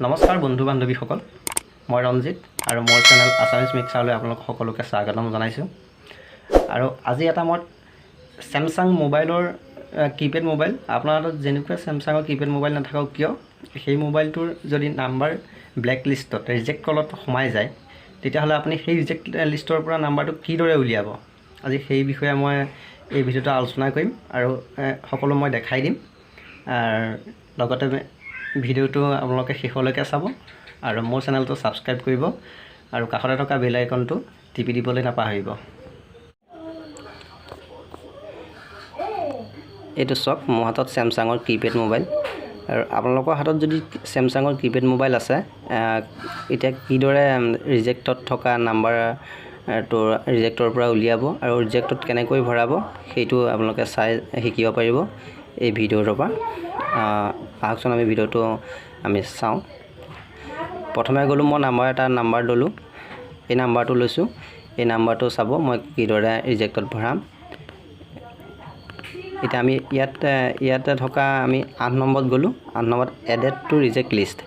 নমস্কাৰ বন্ধু বান্ধৱীসকল, মই ৰঞ্জিত আৰু মোৰ চেনেল আছামিজ মিক্সাৰলৈ আপোনালোক সকলোকে স্বাগতম জনাইছোঁ। আৰু আজি এটা মই চেমচাং মোবাইলৰ কিপেড মোবাইল, আপোনাৰ হাতত যেনেকুৱা চেমচাঙৰ কিপেড মোবাইল নাথাকক কিয়, সেই মোবাইলটোৰ যদি নাম্বাৰ ব্লেক লিষ্টত, ৰিজেক্ট কলত সোমাই যায়, তেতিয়াহ'লে আপুনি সেই ৰিজেক্ট লিষ্টৰ পৰা নাম্বাৰটো কিদৰে উলিয়াব, আজি সেই বিষয়ে মই এই ভিডিঅ'টো আলোচনা কৰিম আৰু সকলো মই দেখাই দিম। লগতে ভিডিঅ'টো আপোনালোকে শেষলৈকে চাব আৰু মোৰ চেনেলটো ছাবস্ক্ৰাইব কৰিব আৰু কাষতে থকা বেল আইকনটো টিপি দিবলৈ নাপাহৰিব। এইটো চাওক, মোৰ হাতত চেমচাঙৰ কিপেড মোবাইল আৰু আপোনালোকৰ হাতত যদি চেমচাঙৰ কিপেড মোবাইল আছে, এতিয়া কিদৰে ৰিজেক্টত থকা নাম্বাৰটো ৰিজেক্টৰ পৰা উলিয়াব আৰু ৰিজেক্টত কেনেকৈ ভৰাব, সেইটো আপোনালোকে চাই শিকিব পাৰিব এই ভিডিঅ'টোৰ পৰা। আহকচোন, আমি ভিডিঅ'টো আমি চাওঁ। প্ৰথমে গ'লোঁ মই নাম্বাৰ এটা নাম্বাৰ ল'লোঁ, এই নাম্বাৰটো লৈছোঁ। এই নাম্বাৰটো চাব মই কিদৰে ৰিজেক্টত ভৰাম। এতিয়া আমি ইয়াতে থকা আমি 8 নম্বৰত গ'লোঁ। 8 নম্বৰত এডেড টু ৰিজেক্ট লিষ্ট,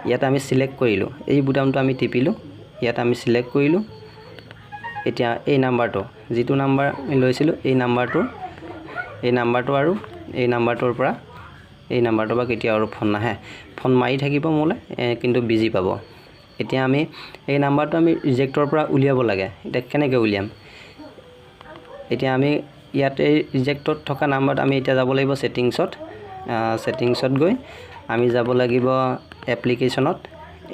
ইয়াত আমি চিলেক্ট কৰিলোঁ, এই বুটামটো আমি টিপিলোঁ, ইয়াত আমি চিলেক্ট কৰিলোঁ। এতিয়া এই নাম্বাৰটো, যিটো নাম্বাৰ আমি লৈছিলোঁ, এই নাম্বাৰটো আৰু এই নাম্বাৰটোৰ পৰা, এই নাম্বাৰটোৰ পৰা কেতিয়াও আৰু ফোন নাহে। ফোন মাৰি থাকিব মোলৈ, কিন্তু বিজি পাব। এতিয়া আমি এই নাম্বাৰটো আমি ৰিজেক্টৰ পৰা উলিয়াব লাগে। এতিয়া কেনেকৈ উলিয়াম? এতিয়া আমি ইয়াত এই ৰিজেক্টত থকা নাম্বাৰত আমি এতিয়া যাব লাগিব ছেটিংছত। ছেটিংছত গৈ আমি যাব লাগিব এপ্লিকেশ্যনত।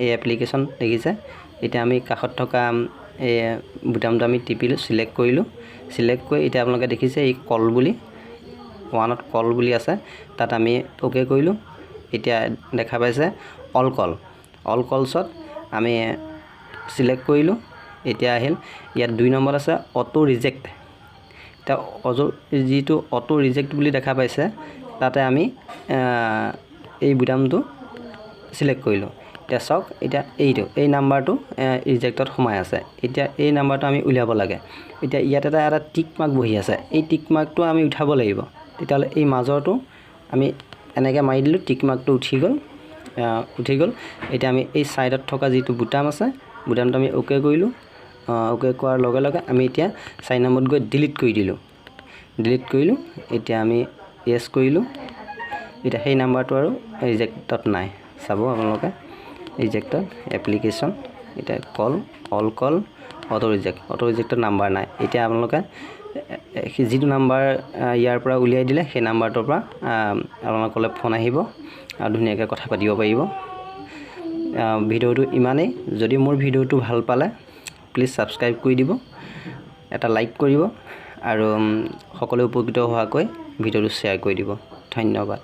এই এপ্লিকেশ্যন দেখিছে, এতিয়া আমি কাষত থকা এই বুটামটো আমি টিপিলোঁ, চিলেক্ট কৰিলোঁ। চিলেক্ট কৰি এতিয়া আপোনালোকে দেখিছে এই কল বুলি, ওৱানত কল বুলি আছে, তাত আমি অ'কে কৰিলোঁ। এতিয়া দেখা পাইছে অল কল, অল কলছত আমি চিলেক্ট কৰিলোঁ। এতিয়া আহিল ইয়াত 2 নম্বৰত আছে অটো ৰিজেক্ট। এতিয়া যিটো অটো ৰিজেক্ট বুলি দেখা পাইছে, তাতে আমি এই বুটামটো চিলেক্ট কৰিলোঁ। এতিয়া চাওক, এতিয়া এই নাম্বাৰটো ৰিজেক্টত সোমাই আছে। এতিয়া এই নাম্বাৰটো আমি উলিয়াব লাগে। এতিয়া ইয়াত এটা টিক মাৰ্ক বহি আছে, এই টিক মাৰ্কটো আমি উঠাব লাগিব। তেতিয়াহ'লে এই মাজৰটো আমি এনেকৈ মাৰি দিলোঁ, টিক মাৰ্কটো উঠি গ'ল। এতিয়া আমি এই ছাইডত থকা যিটো বুটাম আছে, বুটামটো আমি অ'কে কৰিলোঁ। অ'কে কৰাৰ লগে লগে আমি এতিয়া 4 নম্বৰত গৈ ডিলিট কৰি দিলোঁ, ডিলিট কৰিলোঁ। এতিয়া আমি য়েছ কৰিলোঁ। এতিয়া সেই নাম্বাৰটো আৰু ৰিজেক্টত নাই। চাব আপোনালোকে ৰিজেক্টত এপ্লিকেশ্যন, এতিয়া call, all call, auto reject, auto ৰিজেক্টত number নাই। এতিয়া আপোনালোকে যিটো নাম্বাৰ ইয়াৰ পৰা উলিয়াই দিলে, সেই নাম্বাৰটোৰ পৰা আপোনালোকলৈ ফোন আহিব আৰু ধুনীয়াকৈ কথা পাতিব পাৰিব। ভিডিঅ'টো ইমানেই। যদি মোৰ ভিডিঅ'টো ভাল পালে প্লিজ ছাবস্ক্ৰাইব কৰি দিব, এটা লাইক কৰিব আৰু সকলোৱে উপকৃত হোৱাকৈ ভিডিঅ'টো শ্বেয়াৰ কৰি দিব। ধন্যবাদ।